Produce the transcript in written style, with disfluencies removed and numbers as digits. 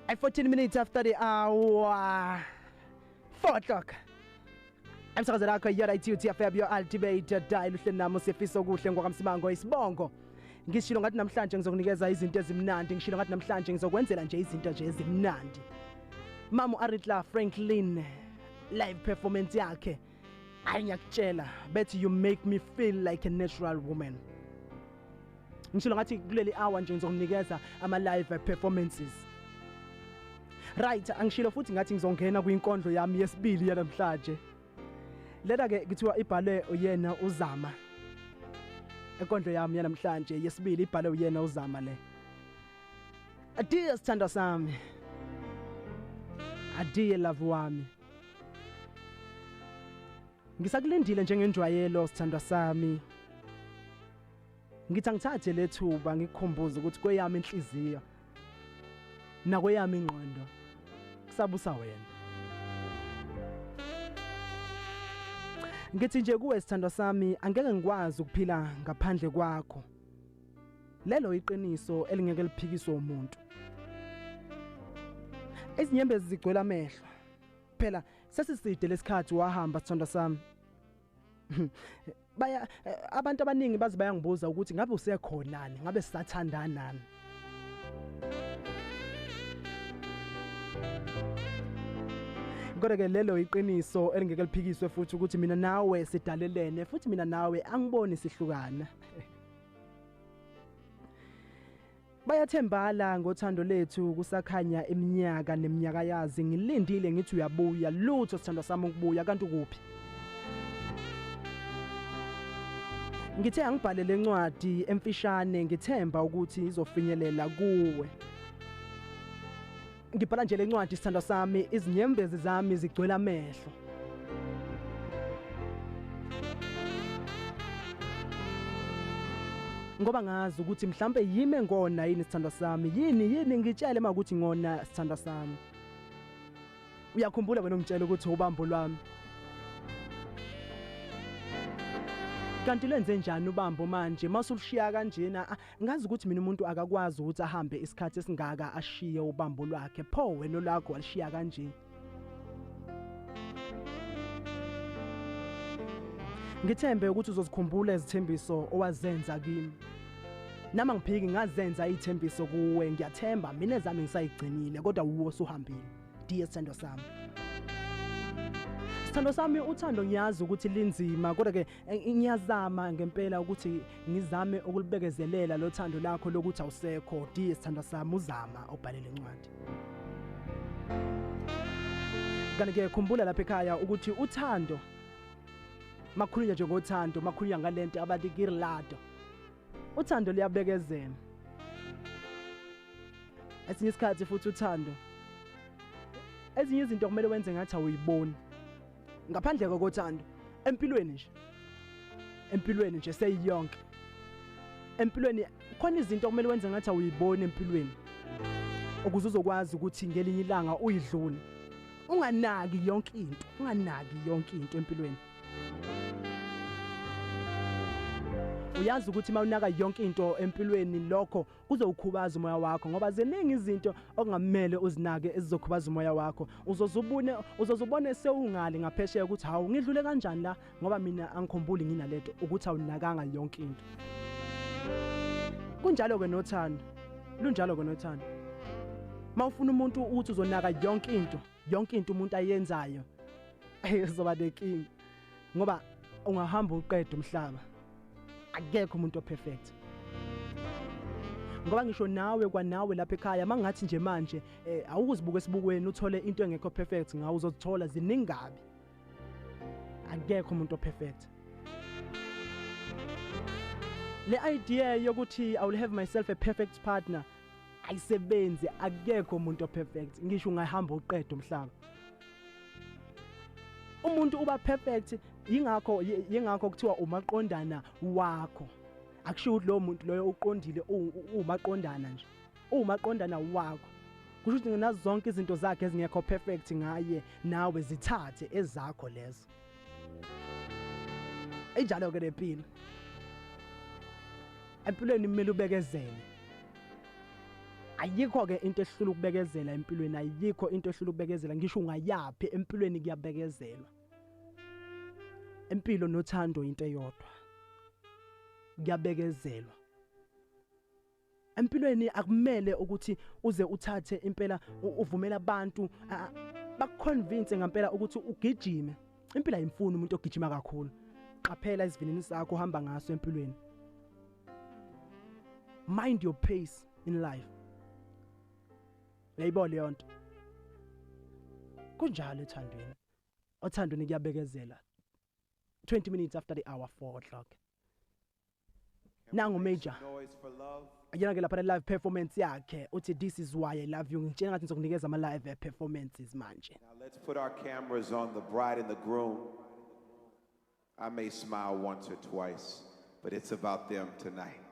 At 14 minutes after the hour, 4 o'clock. Emsakazweni wakho i-RTT FM, your ultimate dial. Uhleli nami uSifiso Kuhle ngwakamsimango isibongo. Ngishilo ngathi namhlanje ngizokunikeza izinto ezimnandi, ngishilo ngathi namhlanje ngizokwenzela nje izinto nje ezimnandi. Mama Aretha Franklin live performance yakhe, ayi ngiyakutshela, bethi you make me feel like a natural woman. Ngishilo ngathi kuleli hour nje ngizokunikeza ama live performances. Right, angishilo futhi ngathi ngizongena kwinkondlo yami yesibili yanamhlanje. Lena ke kuthiwa ibhalwe uyena uZama. Enkondlo yami yanamhlanje yesibili ibhalwe uyena uZama le. Adieu sithandwa sami. Adieu love wami. Ngisakulindile njengenjwayelo sithandwa sami. Ngithi angithathe lethuba ngikukhumbuze ukuthi kweyami inhliziyo nakweyami ingqondo kusabusa wena. Ngithi nje kuwe sithandwa sami, angeke ngikwazi ukuphila ngaphandle kwakho. Lelo iqiniso elingeke liphikiswe umuntu. Izinyembezi zigcwele amehlo. Phela sesiside lesikhathi wahamba sithandwa sami. Baya abantu abaningi bazi bayangibuza ukuthi ngabe usekhonani, ngabe sisathandanani. Kodwa ke lelo iqiniso elingeke liphikiswe futhi ukuthi mina nawe sidalelene, futhi mina nawe angiboni sihlukana. Bayathembala ngothando lethu kusakhanya iminyaka neminyaka yazi. Ngilindile ngithi uyabuya, lutho sithandwa sami ukubuya, kanti ukuphi? Ngithe angibhale lencwadi emfishane ngithemba ukuthi izofinyelela kuwe. Ngibhala nje lencwadi sithandwa sami, izinyembezi zami zigcwele amehlo. Ngoba ngazi ukuthi mhlambe yimi ngona yini sithandwa sami, yini ngitshele makuthi ngona sithandwa sami. Uyakhumbula wena ungitshela ukuthi ubambo lwami. Kanti lenze njani ubambo manje masulushiya kanjena? Ngazi ukuthi mina umuntu akakwazi ukuthi ahambe isikhathi esingaka ashiye ubambo lwakhe, pho wena lakho walishiya kanje. Ngithembe ukuthi uzozikhumbula izithembiso owazenza kimi. Nama ngiphiki ngazenza izithembiso kuwe, ngiyathemba mina ezami ngisayigcinile, kodwa uwo usuhambile. Dear sithandwa sami. Sithandwa sami, uthando ngiyazi ukuthi linzima, kodwa ke ngiyazama ngempela ukuthi ngizame ukulibekezelela lo thando lakho lokuthi awusekho. Dear sithandwa sami, uzama obhalele incwadi. Kanti ke khumbula lapha ekhaya ukuthi uthando, makhulunywa nje ngothando, makhulunywa ngalento abathi kirlado, uthando liyabekezela. Esinye isikhathi futhi uthando, ezinye izinto kumele wenze ngathi awuyiboni. Ngaphandle kothando empilweni nje, empilweni nje seyiyonke, empilweni khona izinto okumele wenze ngathi awuyiboni empilweni, ukuze uzokwazi ukuthi ngelinye ilanga uyidlule. Unganaki yonke into, unganaki yonke into empilweni. Uyazi ukuthi mawunaka yonke into empilweni lokho kuzowukhubaza umoya wakho, ngoba ziningi izinto okungamele uzinake ezizokhubaza umoya wakho. Uzozubone sewungali ngaphesheya ukuthi hawu ngidlule kanjani la, ngoba mina angikhumbuli nginalento ukuthi awunakanga yonke into. Kunjalo ke nothando, lunjalo ke nothando. Mawufuna umuntu ukuthi uzonaka yonke into, yonke into umuntu ayenzayo, uzoba nenkinga, ngoba ungahamba uqede umhlaba. Akekho umuntu operfect. Ngoba ngisho nawe kwanawe lapha ekhaya mangathi nje manje awukuzibuka esibukweni uthole into engekho perfect ngawe, uzozithola ziningabi. Akekho umuntu operfect. Le idea yokuthi I will have myself a perfect partner ayisebenzi. Akekho umuntu operfect, ngisho ungahamba uqede umhlaba. Umuntu uba perfect yingakho kuthiwa umaqondana wakho. Akusho ukuthi lo muntu loyo uqondile, umaqondana nje, umaqondana wakho. Kusho ukuthi nazo zonke izinto zakhe ezingekho perfect ngaye, nawe zithathe ezakho lezo. Injalo ke lempilo. Empilweni kumele ubekezele. Ayikho ke into ehlula ukubekezela empilweni, ayikho into ehlula ukubekezela, ngisho ungayaphi empilweni kuyabekezelwa. Empilo nothando into eyodwa. Kuyabekezelwa. Empilweni akumele ukuthi uze uthathe impela uvumela abantu bakuconvince ngempela ukuthi ugijime. Impilo ayimfuni umuntu ogijima kakhulu. Qaphela isivinini sakho uhamba ngaso empilweni. Mind your pace in life. Uyayibona leyo nto? Kunjalo ethandweni. Othandweni kuyabekezela. 20 minutes after the hour 4 o'clock. Nangu Major. Yena ke lapha live performance yakhe uthi, "This is why I love you." Ngitshela ngathi ngizokunikeza ama live performances manje. Now let's put our cameras on the bride and the groom. I may smile once or twice, but it's about them tonight.